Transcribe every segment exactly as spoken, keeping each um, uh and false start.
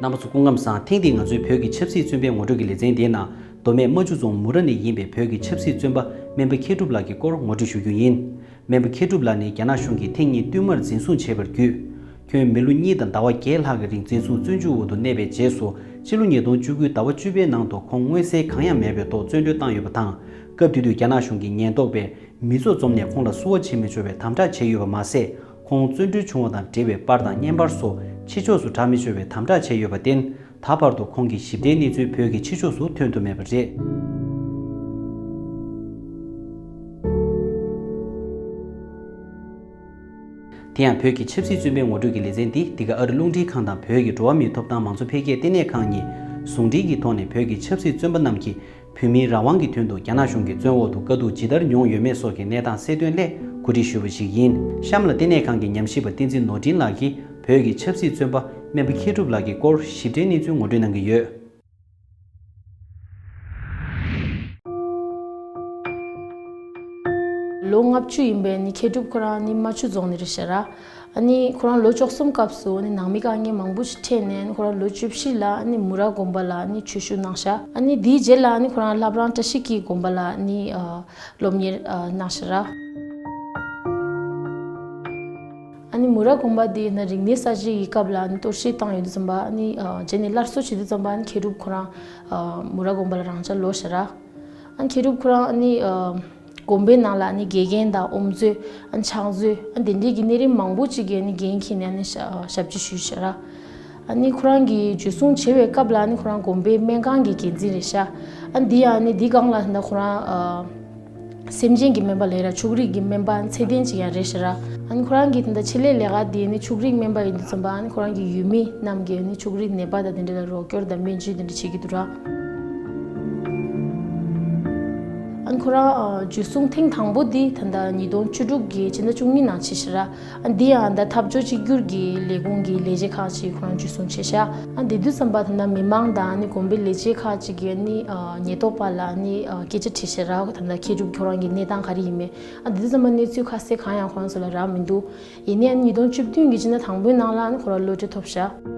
རྣམ་པ་ཚོ་སྐུ་ཁམས་བཟང་། ཐེངས་འདིའི་ང་ཚོའི་བོད་ཀྱི་ཆབ་སྲིད་བཙོན་པའི་ངོ་སྤྲོད་ཀྱི་ལེ་ཚན་འདིའི་ནང་། མདོ་སྨད་རྨ་ཆུ་རྫོང་མུ་ར་ནས་ཡིན་པའི་བོད་ཀྱི་ཆབ་སྲིད་བཙོན་པ་སྨན་པ་མཁས་གྲུབ་ལགས་ཀྱི་སྐོར་ངོ་སྤྲོད་ཞུ་རྒྱུ་ཡིན། སྨན་པ་མཁས་གྲུབ་ལགས་ནི་རྒྱ་ནག་གཞུང་གིས་ཐེངས་གཉིས་བསྟུད་མར་འཛིན་བཟུང་བྱས་པར་བརྒྱུད། ཁྱོན་མི་ལོ་གཉིས་དང་ཟླ་བ་བརྒྱད་ལྷག་གི་རིང་འཛིན་བཟུང་བཙོན་འཇུག་འོག་ཏུ་གནས་པའི་རྗེས་སུ། ཕྱི་ལོ་ཉིས་སྟོང་བཅུ་དགུའི་ཟླ་བ་བཅུ་པའི་ནང་དུ་ཁོང་མངོན་གསལ་གང་ཡང་མེད་པའི་ཐོག་བཙོན་གྲོལ་བཏང་ཡོད་པ་དང་། སྐབས་དེ་དུས་རྒྱ་ནག་གཞུང་གི་ཉེན་རྟོག་པས་མི་ཚོགས་འཛོམས་ནས་ཁོང་ལ་བསུ་བ་བྱེད་མི་ཆོག་པའི་དམ་དྲག་བྱས་ཡོད་པ་མ་ཟད། ཁོང་བཙོན་གྲོལ་བྱུང་བ་དང་འབྲེལ་བའི་པར་དང་བརྙན་པར་སོགས་ཕྱི་ཕྱོགས་སུ་བསྒྲགས་མི་ཆོག་པའི་དམ་དྲག་བྱས་ཡོད་པར་བརྟེན། ད་བར་དུ་ཁོང་གི་ཞིབ་ཕྲའི་གནས་ཚུལ་བོད་ཀྱི་ཕྱི་ཕྱོགས་སུ་ཐོན་ཐུབ་མེད་པ་རེད། དེ་ཡང་བོད་ཀྱི་ཆབ་སྲིད་བཙོན་པའི་ངོ་སྤྲོད་ཀྱི་ལེ་ཚན་འདི་འདི་ག་ཨ་རི་རླུང་འཕྲིན་ཁང་དང་བོད་ཀྱི་འགྲོ་བ་མིའི་ཐོབ་ཐང་མང་གཙོ་འཕེལ་རྒྱས་ལྟེ་གནས་ཁང་གཉིས་ཟུང་འབྲེལ་གྱི་ཐོག་ནས། བོད་ཀྱི་ཆབ་སྲིད་བཙོན་པ་རྣམས་ཀྱིས་བོད་མིའི་རང་དབང་གི་དོན་དུ་རྒྱ་ནག་གཞུང་གི་བཙོན་འོག་ཏུ་དཀའ་སྡུག་ཇི་ལྟར་མྱོང་ཡོད་མེད་སོགས་ཀྱི་གནས་སྟངས་གསལ་སྟོན་སླད་གོ་སྒྲིག་ཞུས་པ་ཞིག་ཡིན། གཤམ་ལ་ལྟེ་གནས་ཁང་གི་ཉམས་ཞིབ་པ་བསྟན་འཛིན་ནོར་འཕྲིན་ལགས་ཀྱིས་བོད་ཀྱི་ཆབ་སྲིད་བཙོན་པ་སྨན་པ་མཁས་གྲུབ་ལགས་ཀྱི་སྐོར་ཞིབ་ཕྲའི་གནས་ཚུལ་ངོ་སྤྲོད་གནང་གི་ཡོད། ལོ་ལྔ་བཅུ་ཡིན་པའི་ནི་མཁས་གྲུབ་ཁོ་རང་ནི་རྨ་ཆུ་རྫོང་ནས་རེད་ཤག་ར། ཨ་ནི་ཁོ་རང་ལོ་བཅུ་གསུམ་སྐབས་སུ་ནི་ནང་མི་དཀའ་ངལ་མང་པོ་ཞིག་འཕྲད་ནས། ཨ་ནི་ཁོ་རང་ལོ་བཅུ་བཞི་ལ་ཨ་ནི་མུ་ར་དགོན་པ་ལ་ཨ་ནི་ཆོས་ཞུགས་གནང་ཤག་ཨ་ནི་དེའི་རྗེས་ལ་ཨ་ནི་ཁོ་རང་བླ་བྲང་བཀྲ་ཤིས་ཀྱི་དགོན་པ་ལ་ཨ་ནི་ཨ་སློབ་གཉེར་ཨ་གནང་ཤག་ར། ཨ་ནི་མུ་ར་དགོན་པ་དེ་ནི་རིག་གནས་གསར་བརྗེ་ཡི་སྐབས་ལ་ཨ་ནི་གཏོར་བཤིག་བཏང་ཡོད་དུས་ཙམ་པ། ཨ་ནི་ཨ་རྗེས་ནས་སླར་གསོ་བྱེད་དུས་ཙམ་པ། ཨ་ནི་མཁས་གྲུབ་ཁོ་རང་ཨ་མུ་ར་དགོན་པ་ལ་རང་འཇགས་ལོག་ཤག་ར། ཨ་ནི་མཁས་གྲུབ་ཁོ་རང་ཨ་ནི་ཨ་དགོན་པའི་ནང་ལ་ཨ་ནི་དགེ་རྒན་དང་ཨོམ་མཛོད། ཨ་ནི་ཕྱག་མཛོད། ཨ་ནི་དེ་འདྲའི་གི་གནས་རིམ་མང་པོ་ཅིག་གི་ཨ་ནི་འགན་འཁྱེར་ནས་ཨ་ནི་ཞབས་ཞབས་ཕྱི་ཞུས་ཤག་ར། ཨ་ནི་ཁོ་རང་གིས་འཇུ་བཟུང་བྱས་པའི་སྐབས་ལ་ཨ་ནི་ཁོ་རང་དགོན་པའི་སྨན་ཁང་གི་འགན་འཛིན་རེད་ཤག་ཨ་ནི་དེ་ཡང་ཨ་ནི་དེ་སྒང་ལ་ད་ལྟ་ཁོ་རང་ཨ་སེམས་ཅན་གྱི་སྨན་པ་ལབ་ར། ཕྱུགས་རིགས་ཀྱི་སྨན་པ་ཚད་ལྡན་ཅིག་ཡང་རེད་ཤག་ར། ཨ་ནི་ཁོ་རང་གི་ད་ལྟ་ཆེད་ལས་ལས་ཀ་དེ་ནི་ཕྱུགས་རིགས་སྨན་པ་ཡིན་དུས་ཙམ་པ། ཨ་ནི་ཁོ་རང་གི་ཡུལ་མི་རྣམས་ཀྱི་ནི་ཕྱུགས་རིགས་ནད་པ་དང་དེ་འདྲ་ལ་རོགས་སྐྱོར་དང་སྨན་བཅོས་དེ་འདྲ་བྱེད་ཀྱི་འདུག་ར། ཨ་ནི་ཁོ་རང་ཨ་འཇུ་བཟུང་ཐེངས་དང་པོ་དེ་ད་ལྟ་ཉིས་སྟོང་བཅུ་དྲུག་གི་ཕྱི་ཟླ་བཅུ་གཉིས་ནང་ཕྱིན་ཤག་ར། ཨ་འདི་ཡང་ད་འཐབ་ཕྱོགས་གཅིག་གྱུར་གྱི་ལས་ཁུངས་ཀྱི་ལས་བྱེད་ཁག་ཅིག་ཁོ་རང་འཇུ་བཟུང་བྱས་ཤག་ཨ་འདི་དུས་ཙམ་པ་ད་ལྟ་མི་མང་དང་ཨ་ནི་དགོན་པའི་ལས་བྱེད་ཁག་ཅིག་གིས་ཨ་ནི་ཨ་ཉེན་རྟོག་པ་ལ་ཨ་ནི་ཨ་སྐད་ཆ་དྲིས་ཤག་ར། ད་ལྟ་མཁས་གྲུབ་ཁོ་རང་གི་གནས་སྟངས་ག་རེ་ཡིན་མིན། ཨ་འདི་དུས་ཙམ་པ་གནས་ཚུལ་ཁ་གསལ་གང་ཡང་ཁོ་རང་ཚོ་ལ་རག་མི་འདུག་ཡིན་ནའི་ཨ་ནི་ཉིས་སྟོང་བཅུ་བདུན་གྱི་ཕྱི་ཟླ་དང་པོའི་ནང་ལ་ཨ་ནི་ཁོ་རང་གློད་གྲོལ་ཐོབ་ཤག་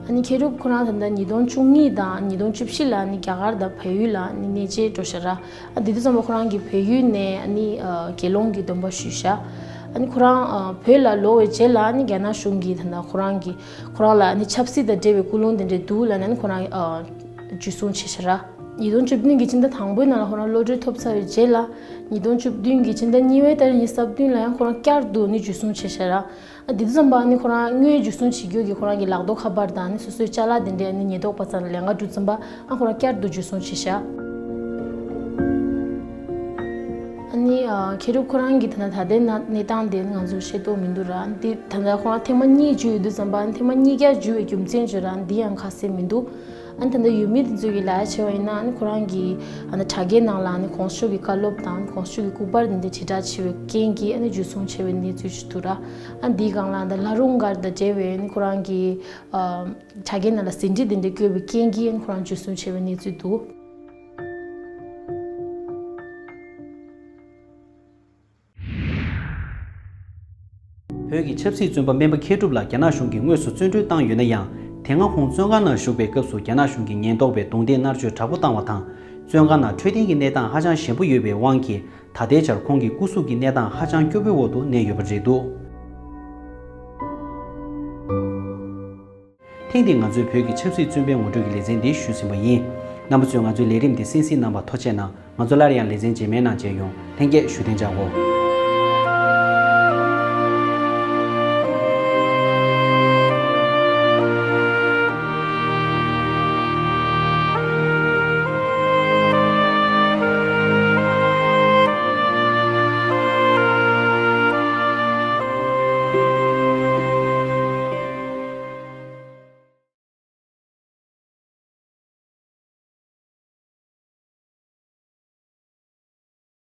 ཨ་ནི་མཁས་གྲུབ་ཁོ་རང་ད་ལྟ་ཉིས་སྟོང་བཅུ་གཉིས་དང་ཉིས་སྟོང་བཅུ་བཞི་ལ་ཨ་ནི་རྒྱ་གར་དང་བལ་ཡུལ་ལ་ཨ་ནི་གནས་མཇལ་འགྲོ་ཤག་ར། ཨ་དེ་དུས་ཙམ་པ་ཁོ་རང་གིས་བལ་ཡུལ་ནས་ཨ་ནི་ཨ་དགེ་སློང་གི་སྡོམ་པ་ཞུས་ཤག་ཨ་ནི་ཁོ་རང་ཨ་བོད་ལ་ལོག་པའི་རྗེས་ལ་ཨ་ནི་རྒྱ་ནག་གཞུང་གིས་ད་ལྟ་ཁོ་རང་གི་ཁོ་རང་ལ་ཨ་ནི་ཆབ་སྲིད་དང་འབྲེལ་བའི་ཀུན་སློང་དེ་འདྲ་འདུག་ལབ་ནས་ཨ་ནི་ཁོ་རང་ཨ་འཇུ་བཟུང་བྱས་ཤག་ར། ཉིས་སྟོང་བཅུ་བདུན་གྱི་ཕྱི་ཟླ་དང་པོའི་ནང་ལ་ཁོ་རང་གློད་གྲོལ་ཐོབ་ཚར་བའི་རྗེས་ལ། ཉིས་སྟོང་བཅུ་བདུན་གྱི་ཕྱི་ཟླ་གཉིས་པའི་ཏ་རིག་ཉི་ཤུ་རྩ་བདུན་ལ་ཡང་ཁོ་རང་བསྐྱར་དུ་ནི་འཇུ་བཟུང་བྱས་ཤག་ར། ཨ་དེ་དུས་ཙམ་པ་ནི་ཁོ་རང་དངོས་འཇུ་བཟུང་བྱེད་རྒྱུ་གི་ཁོ་རང་གི་ལག་ཐོག་ཁ་པར་དང་ནི་སོ་སོའི་ཅ་ལག་དེ་འདྲའི་ནི་ཉེན་རྟོག་པ་ཚོ་ལ་ལེན་ག་འགྲོ་ཙམ་པ། ཨ་ཁོ་རང་བསྐྱར་དུ་འཇུ་བཟུང་བྱས་ཤག་ཨ་ནི་ཨ་མཁས་གྲུབ་ཁོ་རང་གི་ད་ལྟ་ད་ལྟའི་གནས་གནས་སྟངས་དེ་ང་ཚོ་ཤེས་རྟོགས་མི་འདུག་ར། འདི་ད་ལྟ་ཁོ་རང་ཐེངས་མ་གཉིས་འཇུས་ཡོད་དུས་ཙམ་པ། ཨ་ནི་ཐེངས་མ་གཉིས་བསྐྱར་འཇུ་བའི་རྒྱུ་མཚན་བརྗོད་ར་འདི་ཡང་ཁ་གསལ་མི་འདུག་ཨ་ནི་ད་ལྟ་ཡུལ་མི་དེ་ཚོ་གི་ལབ་ཡ་བྱས་པ་ཡིན་ན། ཨ་ནི་ཁོ་རང་གི་ཨ་ནི་དྲ་རྒྱའི་ནང་ལ་ཨ་ནི་གོང་ས་མཆོག་གི་བཀའ་སློབ་དང་གོང་ས་མཆོག་གི་སྐུ་པར་འདི་འདྲ་དྲིལ་བསྒྲགས་བྱས་པའི་རྐྱེན་གྱིས་ཨ་ནི་འཇུ་བཟུང་བྱས་པའི་གནས་ཚུལ་ཞིག་འདུག་ར། ཨ་འདིའི་སྒང་ལ་ད་ལྷ་རུང་སྒར་དང་འབྲེལ་བའི་ཨ་ནི་ཁོ་རང་གི་ཨ་དྲ་རྒྱའི་ནང་ལ་ཟིན་བྲིས་འདི་འདྲ་བཀོད་པའི་རྐྱེན་གྱིས་ཨ་ནི་ཁོ་རང་འཇུ་བཟུང་བྱས་པའི་གནས་ཚུལ་འདུག་བོད་ཀྱི་ཆབ་སྲིད་བཙོན་པ་སྨན་པ་མཁས་གྲུབ་ལགས་རྒྱ་ནག་གཞུང་གིས་དངོས་སུ་བཙོན་གྲོལ་བཏང་ཡོད་ན་ཡང་། དེ་སྔ་ཁོང་བཙོན་ཁང་ནང་བཞུགས་པའི་སྐབས་སུ་རྒྱ་ནག་གཞུང་གི་ཉེན་རྟོག་པས་རྡུང་རྡེག་མནར་གཅོད་དྲག་པོ་བཏང་བ་དང་། བཙོན་ཁང་ནང་འཕྲོད་བསྟེན་གྱི་གནས་སྟངས་ཧ་ཅང་ཞན་པོ་ཡོད་པའི་དབང་གིས། ད་ལྟའི་ཆར་ཁོང་གི་སྐུ་གཟུགས་ཀྱི་གནས་སྟངས་ཧ་ཅང་སྐྱོ་པོའི་འོག་ཏུ་གནས་ཡོད་པ་རེད་འདུག་ཐེངས་འདིའི་ང་ཚོའི་བོད་ཀྱི་ཆབ་སྲིད་བཙོན་པའི་ངོ་སྤྲོད་ཀྱི་ལེ་ཚན་འདི་ཞུས་ཟིན་པ་ཡིན། རྣམ་པ་ཚོས་ང་ཚོའི་ལས་རིམ་འདི་གསན་གཟིགས་གནང་བར་ཐུགས་རྗེ་གནང་། ང་ཚོ་སླར་ཡང་ལེ་ཚན་རྗེས་མའི་ནང་མཇལ་ཡོང་། ལྷན་རྒྱས་བཞུགས་གདན་འཇགས་སྒོ།